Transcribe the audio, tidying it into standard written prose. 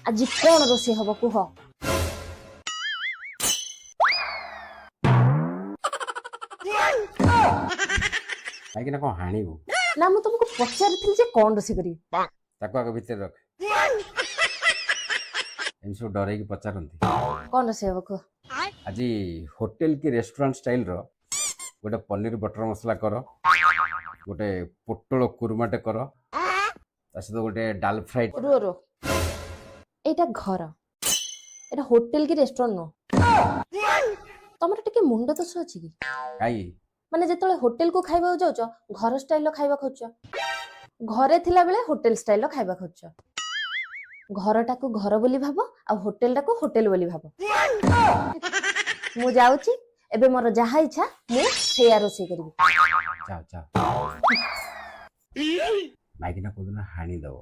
ଆଜି କଣ ରୋଷେଇ ହବ କୁହ? କାହିଁକି ନା କଣ ହାଣିବୁ? ନା, ମୁଁ ତମକୁ ପଚାରିଥିଲି ଯେ କଣ ରୋଷେଇ କରିବି। ତାକୁ ଆଗ ଭିତରେ ରଖ। ଏମିତି ସବୁ ଡରେଇକି ପଚାରନ୍ତି? କଣ ରୋଷେଇ ହବ କୁହ? ଆଜି ହୋଟେଲ କି ରେଷ୍ଟୁରାଣ୍ଟ ଷ୍ଟାଇଲର ଗୋଟେ ପନିର ବଟର ମସଲା କର, ଗୋଟେ ପୋଟଳ କୁର୍ମାଟେ କର, ତା ସହିତ ଗୋଟେ ଡାଲ ଫ୍ରାଇ। ରୁହ ରୁହ, ଏଇଟା ଘର, ଏଇଟା ହୋଟେଲ କି ରେଷ୍ଟୁରାଣ୍ଟ ନୁହଁ। ତମର ଟିକେ ମୁଣ୍ଡ ଦୋଷ ଅଛି କି? କାଇଁ? ମାନେ ଯେତେବେଳେ ହୋଟେଲକୁ ଖାଇବାକୁ ଯାଉଛ, ଘର ଷ୍ଟାଇଲର ଖାଇବା ଖୋଜୁଛ। ଘରେ ଥିଲାବେଳେ ହୋଟେଲ ଷ୍ଟାଇଲର ଖାଇବା ଖୋଜୁଛ। ଘରଟାକୁ ଘର ବୋଲି ଭାବ ଆଉ ହୋଟେଲଟାକୁ ହୋଟେଲ ବୋଲି ଭାବ। ମୁଁ ଯାଉଛି ଏବେ, ମୋର ଯାହା ଇଚ୍ଛା ମୁଁ ସେଇଆ ରୋଷେଇ କରିବି। ଯାଅ ଯାଅ, ମାଇକିନା କୋଉଦିନ ହାଣିଦବ।